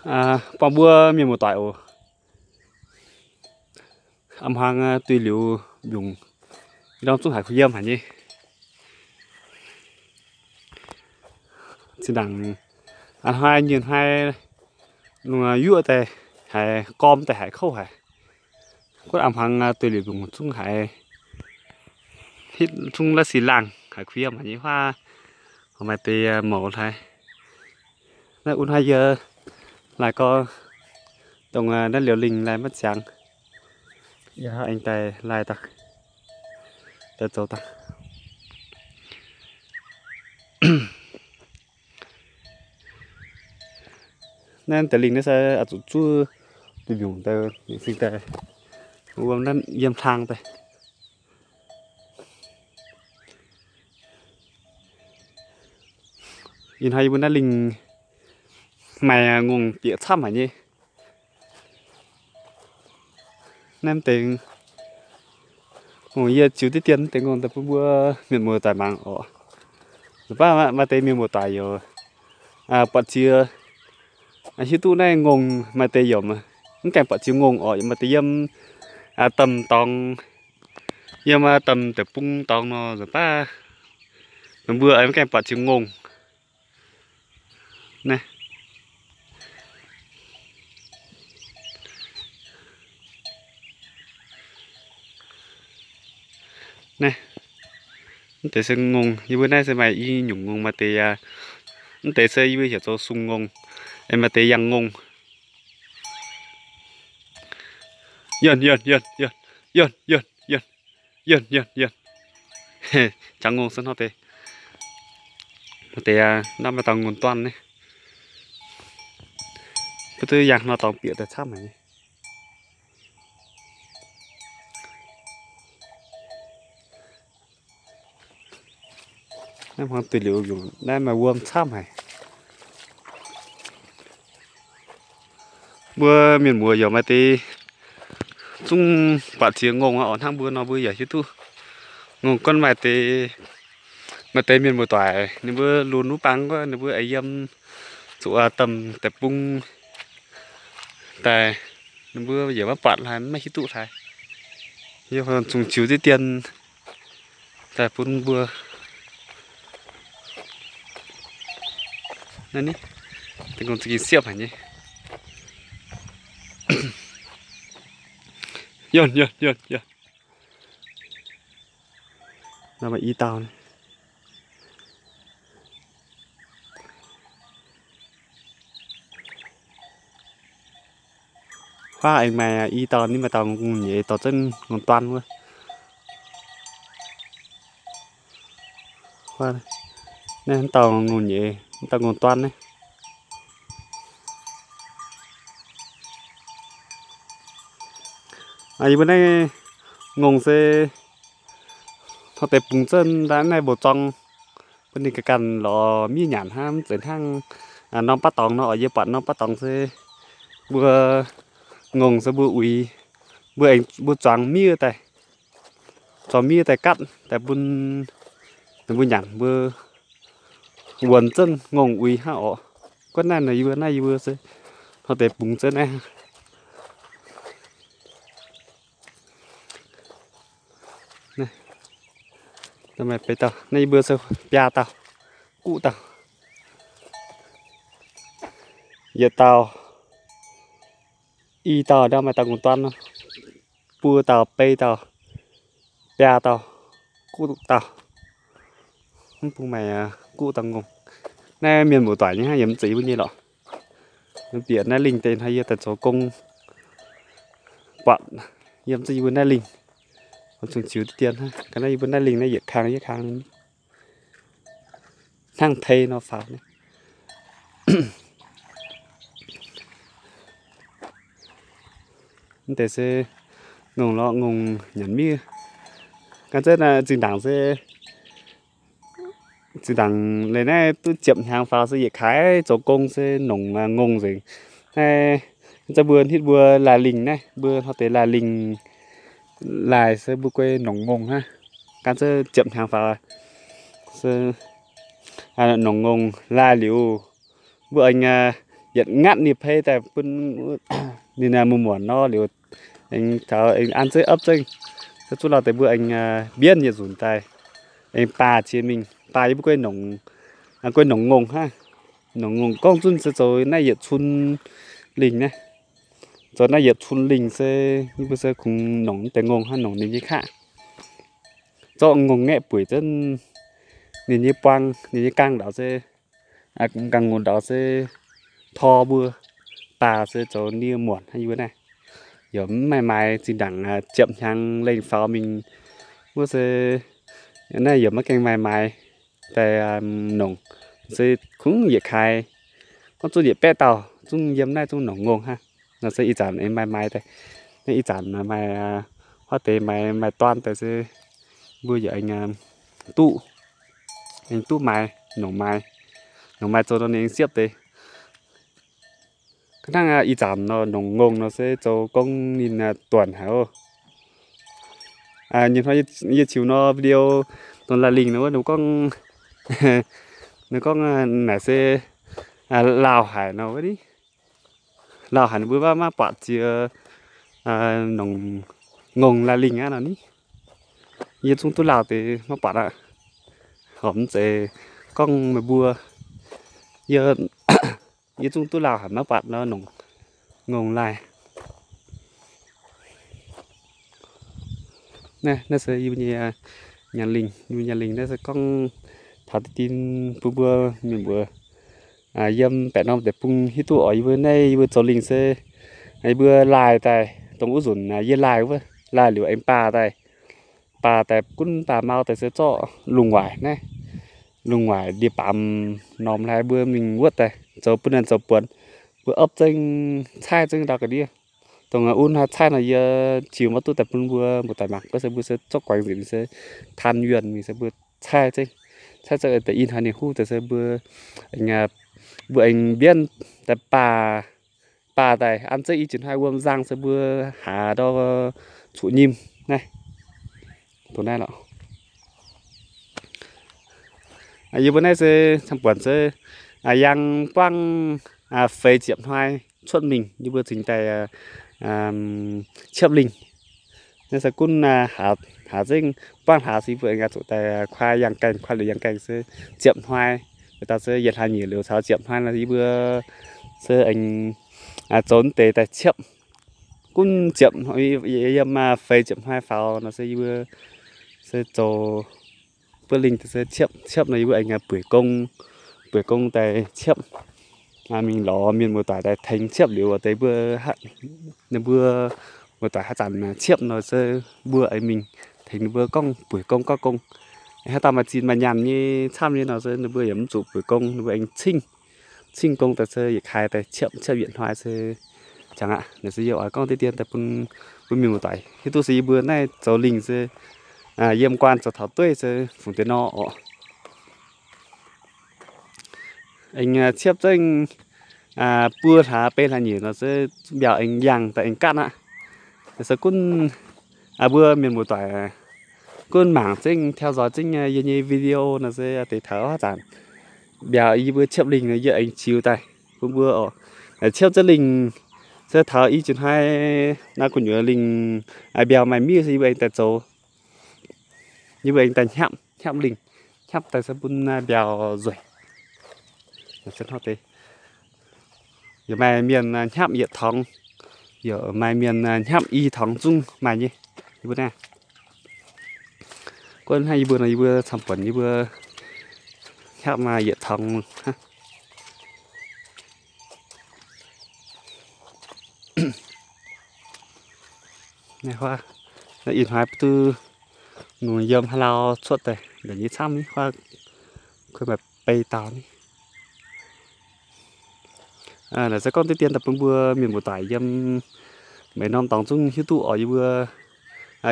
Buangh mbuo mienh muoz-doic oc. A'hmuangx duih liuz mbiungc, ndorm zungv haiz kuh yiem haic nyei. Zinh ndaangc a'hnoi nyienh hnoi, yuoqv daaih haiz gorm daaih haiz kouv haic. Gunv a'hmuangx duih liuz mbiungc zungv haiz, hitv zungv la'sic laangh haic, kuh yiem haic nyei, huaav maaih deix mouc hlaax. Naaiv wuov hnoi yie laaih gorngv dongh naaiv liouh lingh laaih maiv ziangx, yie aengx daaih laaih daaih, daaih zoux daaih. Naaiv deix lingh naaiv se oix zuqc zuov duih mbiungc daaih, mingh sing daaih wuom naaiv yiem hlang daaih. Ih hnoi yie mbuo naaiv lingh maaih ngongh bieqc camv haic nyei. Naaiv deix ngongh yie ziux diqv dien deix ngongh daaih bun mbuo mienh muoz-doic mangc oc. Baav maaih deix mienh muoz-doic yaac buatc ziex, hiuv duqv naaiv ngongh maaih deix yaac mv gaengh buatc ziex ngongh oc, maaih deix yiem domh dorngx, yiem domh deic-bung dorngx nor, nzunc baav mbuo mv gaengh buatc ziex ngongh. Naaiv, naaiv, mv deix se ngongh, yie mbuo naaiv se maaih i nyungc ngongh, maaih deix yaac, mv deix se yie mbuo heuc zoux sung ngongh, maaih deix yangh ngongh. Yienh, yienh, yienh, yienh, yienh, yienh, yienh, yienh, yienh. Jangx ngongh se hnangv deix. Deix naaiv maaih dauh ngongh duan naaiv. Mv duqv yangh nor dorngx bieqc daaih camv haic nyei. Naaiv hmuangx duih liuz yungc naaiv maaih wuom camv haic. Mbuo mienh muoz yaac maaih deix zungv buatc ziex ngongh oc. Hnangv mbuo nor mbuo yaac hiuv duqv ngongh gunv maaih deix, maaih deix mienh muoz-doic ninh mbuo lunx wuov bang wuov, ninh mbuo aengx yiem zuqc domh deic-bung daaih, ninh mbuo yaac maiv buatc hlaax, maiv hiuv duqv hlaax. Yie zungv ziux diqv dien daaih bun mbuo. Naaiv ni, deix ngongh za'gengh siepv haic nyei. Yienh, yienh, yienh, yienh. Naaiv maaih i dauh. Huaav aengx maaih i dauh, ninh maaih dauh ngongh nyeiz, dorh zunv ngongh duan wuov. Naaiv dauh ngongh nyeiz, dauh ngongh duan naaiv. Yie mbuo naaiv ngongh se hnoi deix bungx zunv naaiv mbuo zorng bun ninh ganh ganh lorz miev nyanc hnangv, mv zeiz hnangv norm baav dorngx nor oc. Yie buatc norm baav dorngx se mbuo ngongh se mbuo uix, mbuo aengx mbuo zuangx miev daaih, zuangx miev daaih gatv daaih bun ninh mbuo nyanc, mbuo wuonx zunv ngongh uix hnangv oc. Gunv naaiv nor yie mbuo naaiv yie mbuo se hnoi deix bungx zunv naaiv. Naaiv maaih beix dauh, naaiv yie mbuo se biaa dauh, guqv dauh, yietc dauh, i dauh, ndau maaih dauh ngongh duan nor, buo dauh, bei dauh, biaa dauh, guqv dauh. Mv bung maaih guqv dauh ngongh. Naaiv mienh muoz-doic nyei hnangv, yie mv zeiz yie mbuo nyei lorqc. Bieqc naaiv lingh deix hnoi yie daaih zoux gong buatc, yie mv zeiz yie mbuo naaiv lingh. Zungv ziux diqv dien hnangv. Ga'naaiv yie mbuo naaiv lingh naaiv yietc kang yietc kang hnangv tei nor faaux naaiv. Mv deix se ngongh lorz ngongh nyanc miev. Gan zunv zinh ndaangc se, zinh ndaangc leiz naaiv duqv ziepc hnyangx faaux se yietc kaaix zoux gong se nongc ngongh nzengc. Naaiv za'gengh mbuo hitv mbuo laaih lingh naaiv, mbuo hnoi deix laaih lingh laaih se mbuo guei nongc ngongh hnangv. Gan zunv ziepc hnyangx faaux se nongc ngongh laaih liuz, mbuo aengx yietc ngatv ninh pei daaih bun ninh muonc-muonc nor liuz, aengx taux aengx an zeiv opv zengv, se zuqc lauh deix mbuo aengx mbienv yietc nzunc daaih, aengx baac jiex mingh, baac yie mbuo guei nongc, guei nongc ngongh hnangv. Nongc ngongh gorngv zunv se zoux naaiv yietc cun lingh naaiv. Zoux naaiv yietc cun lingh se yie mbuo se kungx nongc deix ngongh hnangv, nongc ninh nyei kaqv. Zorqv ngongh ngaeqv buic zunv ninh nyei buang, ninh nyei gaang ndaaux se, gaang ngongh ndaaux se tor mbuo, baac se zoux nie muonc hnangv yie mbuo naaiv. Yaac mv maaih maaiz, zinh ndaangc ziepc hnyangx lengh faaux mingh wuov se naaiv yaac maiv gaengh maaih maaiz daaih nongc, se kungx yietc kaaix, gorngv zunv yietc baeqv dauh zungv yiem naaiv zungv nongc ngongh hnangv. Nor se ih zanc aengx maaih maaiz daaih, naaiv ih zanc maaih huaav deix maaiz, maaih duaan daaih se mbuo yaac aengx duqv, aengx duqv maaiz, nongc maaiz, nongc maaiz zoux nor ninh aengx siepv deix. Hnangv ih zanc nor nongc ngongh nor se zoux gong ninh duonc haic oc. Nyei hnoi yie ziux nor video dongh laaih lingh nor wuov, ninh gorngv, ninh gorngv naaic se lauh haic nor wuov ni. Lauh haic ninh mbuo maiv, maiv buatc jiex nongc ngongh laaih lingh aqv nor ni. Yie zungv duqv lauh deix maiv buatc aqv. Horpc mv zeiz gorngv meih mbuo, yie, yie zungv duqv lauh haic maiv buatc nor nongc ngongh laaih. Naaiv, naaiv se yie mbuo nyei nyanc lingh, yie mbuo nyanc lingh naaiv se gorngv taux deix dien bun mbuo mienh mbuo yiem baeqc norm deic-bung hiuv duqv oc. Yie mbuo naaiv yie mbuo zoux lingh se yie mbuo laaih daaih, dongh wuov nzunc yie laaih wuov, laaih liuz aengx baah daaih, baah daaih gunv baah mau daaih se zorqv lungh waaic naaiv, lungh waaic ndie-baamz normh hlaax mbuo mingh wuotv daaih zoux bun naaiv zoux buonc, mbuo opv zengv caaiv zengv ndau ga'ndiev. Dongh wuov hnoi caaiv nor yie ziux maiv duqv daaih bun mbuo mbuo daaih mangc, gorngv se mbuo se zorqv guaix nzipc se taan yuonh mingh se mbuo caaiv zengv, caaiv zengv deix ih hnoi ninh huv deix se mbuo, mbuo aengx mbienv daaih baah, baah daaih an zengv i jiex hnoi wuom nzang se mbuo haaz ndau cuqv nyim naaiv. Dongh naaiv lorqc. Yie mbuo naaiv se camv-buonc se yangh buangv feix ziepc hnoi cuotv mingh yie mbuo cingx daaih ciepv lingh. Naaiv se gunv haaz zengv buangv hlaax se yie mbuo aengx zuqc daaih kuaai yangh gaengh, kuaai liuz yangh gaengh se ziepc hnoi. Daaih se yietc hlaax nyeic liuz caux ziepc hnoi nor yie mbuo se aengx zoux deix daaih ciepv. Gunv ziepc, yiem feix ziepc hnoi faaux nor se yie mbuo se zoux buov lingh daaih se ciepv. Ciepv nor yie mbuo aengx bueix gong, bueix gong daaih ciepv. Mingh lorz mienh muoz-doic daaih tengx ciepv liuz deix mbuo, ninh mbuo muoz-doic haaix zanc ciepv nor se mbuo aengx mingh tengx ninh mbuo gorngv bueix gong gauh gong. Haaix dauh maaih zinh maaih nyaanh nyei camv nyei nor se ninh mbuo yaac mv zuqc bueix gong, ninh mbuo aengx cingv, cingv gong daaih se yietc kaaix daaih ciepv, ciepv yietc hnoi se jangx aqv. Naaiv se yie oix gorngv deix dien daaih bun, bun mienh muoz-doic hiuv duqv se yie mbuo naaiv zoux lingh se yiem guaan zoux taux dueiv se fungc deix nor oc. Aengx ciepv zengv buo hlaax beiv hlaax nyeic nor se mbiauz aengx yangh daaih aengx gaatv aqv. Se gunv mbuo mienh muoz-doic gunv mangc zengv theo dõi zengv yie nyei video nor se deix taux haaix zanc mbiauz yie mbuo ciepv lingh nor yie aengx ziux daaih bun mbuo oc. Ciepv zengv lingh se taux i jiex hnoi naaiv gu'nyuoz lingh mbiauz maaih miev se yie mbuo aengx daaih zoux, yie mbuo aengx daaih hnyapv, hnyapv lingh, hnyapv daaih se bun mbiauz nzueic. Yaac maaih mienh hnyapv yietc tongx, yaac maaih mienh hnyapv i tongx zungv maaih nyei. Yie mbuo naaiv, gorngv hnangv yie mbuo nor yie mbuo camv-buonc yie mbuo hnyapv maaih yietc tongx. Naaiv huaav, naaiv ih hnoi duqv nungx yiem haaix lauh cuotv daaih ndongc nyei camv ni, huaav kuh maaih bei dauh ni. Naaiv se gorngv deix dien daaih bun mbuo mienh muoz-doic yiem maiv norm dorngx zungv hiuv duqv oc. Yie mbuo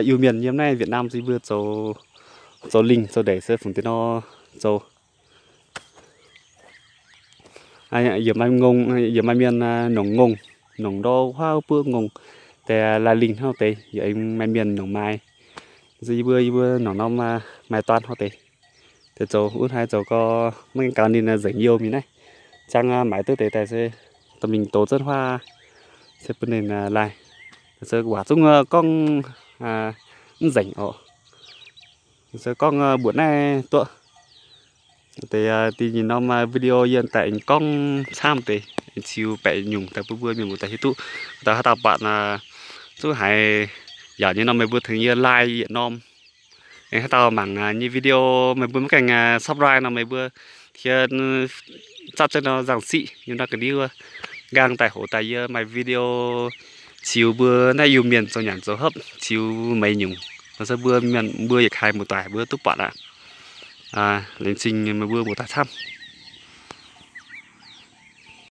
Iu-Mienh yiem naaiv Việt Nam se yie mbuo zoux, zoux lingh zoux ndeic se fungc deix nor zoux. Yaac maaih ngongh, yaac maaih mienh nongc ngongh, nongc ndau huaav buov ngongh deix laaih lingh hnangv deix, yaac aengx maaih mienh nongc maaiz. Se yie mbuo, yie mbuo nongc norm maaih duaan hnangv deix. Deix zoux wuov hnoi zoux gau maiv gaengh gaux ninh nzengc youh mingh naaiv. Ziangh maaiz duqv deix daaih se dorh mingh douz zanv huaav se bun ninh laaih. Se waac zungv gorngv mv nzengc oc. Se gorngv mbuoqc naaiv duqv deix, dinh nyei norm video yie daaih aengx gorngv camv deix, aengx ziux baeqc nyungc daaih bun mbuo mienh muoz-doic hiuv duqv. Daaih haaix dauh buatc zungv haiz yaac nyei nor meih mbuo tengx yie like yietc norm. Aengx haaix dauh mangc nyei video meih mbuo maiv gaengh subscribe nor meih mbuo tien zapv jienv nor nzangc siqv yiem naaiv ga'ndiev wuov nqaang daaih hoc daaih yie maaih video ziux mbuo naaiv Iu-Mienh zoux nyanc zoux hopv ziux meix nyungc. Nor se mbuo mienh mbuo yietc kaaix muoz-doic mbuo duqv buatc aqv. Laengz zingh meih mbuo muoz-doic camv.